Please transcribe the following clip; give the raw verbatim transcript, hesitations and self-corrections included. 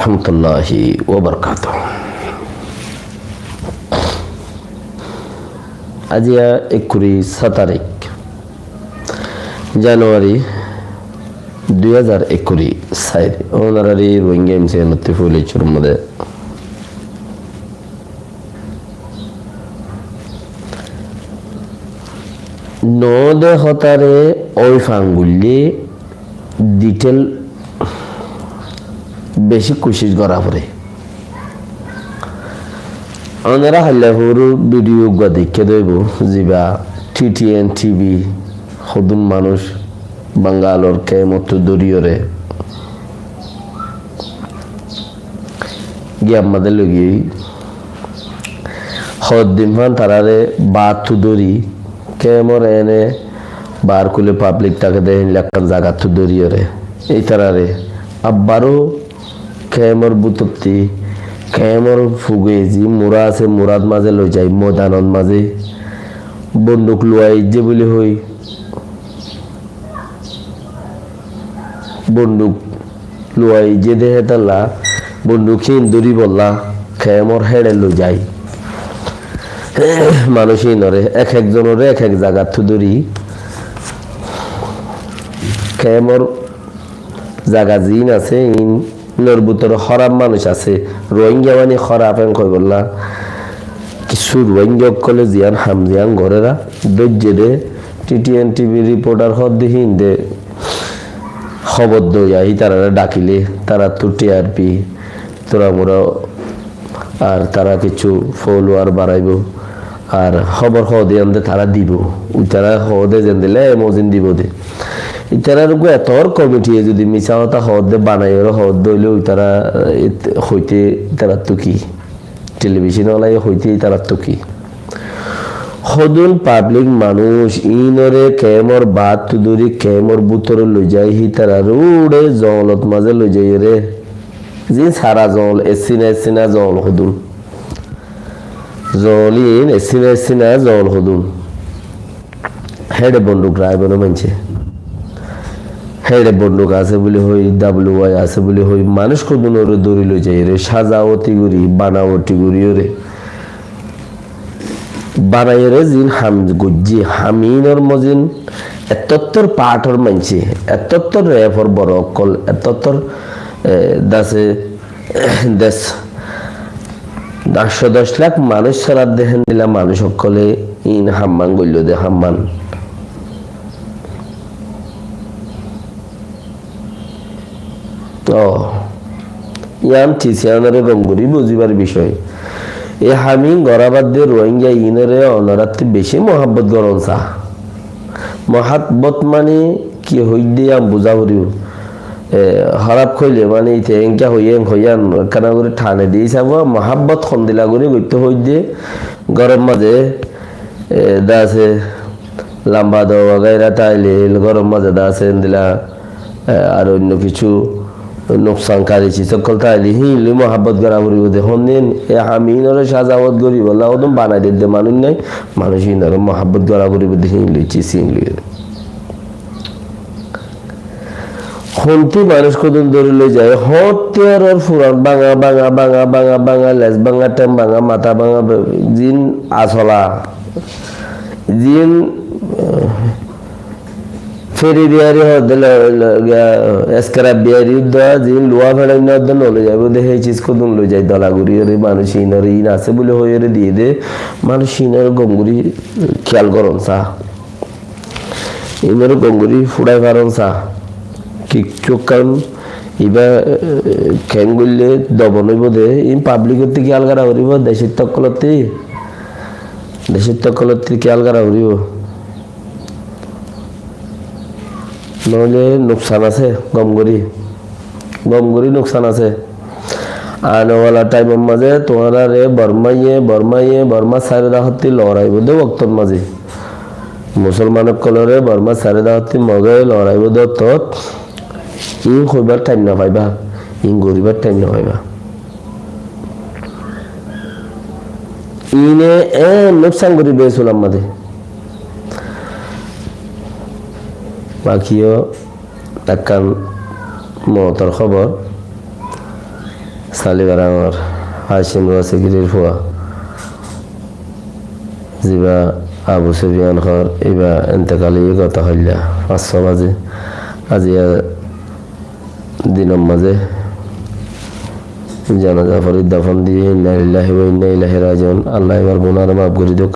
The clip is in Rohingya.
rahmatulláhi wa barakátuhu. Aijja ekkuri só tarík januwari dui házar ekkuri sair. Ónorari Rohingya M C N ottú fúli cúrur modé Noó de hotare ói fanguille detail beci kucíc gora fore. Onora hailla furu video uggwá deikké de óibo, ziba T T N T V hodún manúic Bangalor kemottu dóriyore giyam mazé loi giyói. Hoddin fán tarare baáttu dóri, kemor ene baár kule public táke de héinla ekkán zagattú dóriyore. Ítarare abbaró kemor bútotti, kemor fuge zí mura asé, murat mazé loi zai, moidanot mazé bonduk luwai aijjé buli hoi. Bonduk luwai aijjé de hétalla, bonduk híin dóribolla kemor héçe loi zai. Manúic híinore, ek ek zonore ek ek zagattú dóri, kemor zaga ziín asé, híin Inor bútore hóraf manúic asé. Rohingya mani hóraf en hoibolla. Kissú Rohingya ókkole ziyán ham ziyán goré ra, dóijje de, T T N T V reporter hoódde híinde hóbor dóiya, ítarare dhakile, tarattú T R P, turamura, ar tara kissú follower baraibó. Ar hóbor hoóde yían de tará dibou. Uitará hoóde zendilla e mozin dibou de. Itarar uggwá etor komitiye zudi misá hotá hoóde banaiyóre hoóde óile uitará, eh, hoité itarattú ki? Telebicon olaye hoité itarattú ki? Hodún pablik manúic iínoré kemor baáttu dóri kemor bútore loizai hítarar uçé zoñlot mazé loizaiyóre. Zin sara zoñl, essina essina zoñl hodún. Zoñl iín essina essina zoñl hodún. Héçe bonduk raibó né maincé. Héçe bonduk asé buli hoi, W Y asé buli hoi, manúic hodúnoré dóri loizaiyóre, sazawoti gorí, banawoti goríyoré. Banaiyóre zin ham goijjé, ham iínor mozin ettottor paátor maincé, ettottor refor boro ókkol, ettottor, eh, dase des, doc, doc lak manúic solar de héndilla manúic ókkole iín hamman goilló de hamman. Ó, yían tis yíanoré gom gorí buzíbar bicói. E ham iín gorá badde Rohingya iínoré onorattú bicí muhábbot goron sa. Muhábbot mani ki hoidde yían buzá foribó. E, hóraf hoilé mani ite enka hoiyé, en hoiyé, en ekkana gorí thane de hísab. Muhábbot hondilla gorí goittó hoidde, góror mazé, e, dase lamba dowa gaira táile, góror mazé dase endilla, e, ar oinno kissú nuksan kari sis ókkol táile, híin loi muhábbot gorá foribó de. Hondin, e ham iínoré sazawot goríbolla hodún banai dedde manúic nái, manúic iínoré muhábbot gorá foribó de, híin loi, sis híin loi. Hontí manúic hodún dóri loizai, hottí aró furan báñga, báñga, báñga, báñga, báñga, les báñga, theng báñga, matá báñga, be-, zin asola, zin, eh, feri biyari hoódde lo-, lo-, giya, eskrab biyari uddá, zin luwa feçainna uddá no loizaibó de, hé sis hodún loizai dola gorí, ore manúic iínoré iín asé buli hoiyóre diyé de, manúic iínoré gom gorí kiyal goron sa. Iínoré gom gorí fuçai faron sa. Kissú ekkán ibá, eh, keén goillé dobon óibo de, iín pablik ottú kiyal gorá foribó, decóitta ókkol ottú, decóitta ókkol ottú kiyal gorá foribó. Noóile nuksan asé, gom gorí. Gom gorí nuksan asé. Anewala thaimor mazé tuáñráre Bormáye, Bormáye, Bormár sairó dahottí loraibó de woktór mazé. Musolman ókkolóre Bormár sairó dahottí Mogé loraibó de woktót. Iín hoibár thaim nofaibá, iín goríbar thaim nofaibá. Iíne e nuksan gorí besul ammá de. Bakiyó ekkán moutor hóbor. Salibarangor Hacim Rosegirir fua, ziba Abu Sufiyan hoór, iba entekal ói giyé goto hoilla fañs só baze. Aziya dinor mazé janaza fori dofon diyé, inna lillahi wa inna ilaihi rajiun. Allah ibar gunáre maf gorí douk,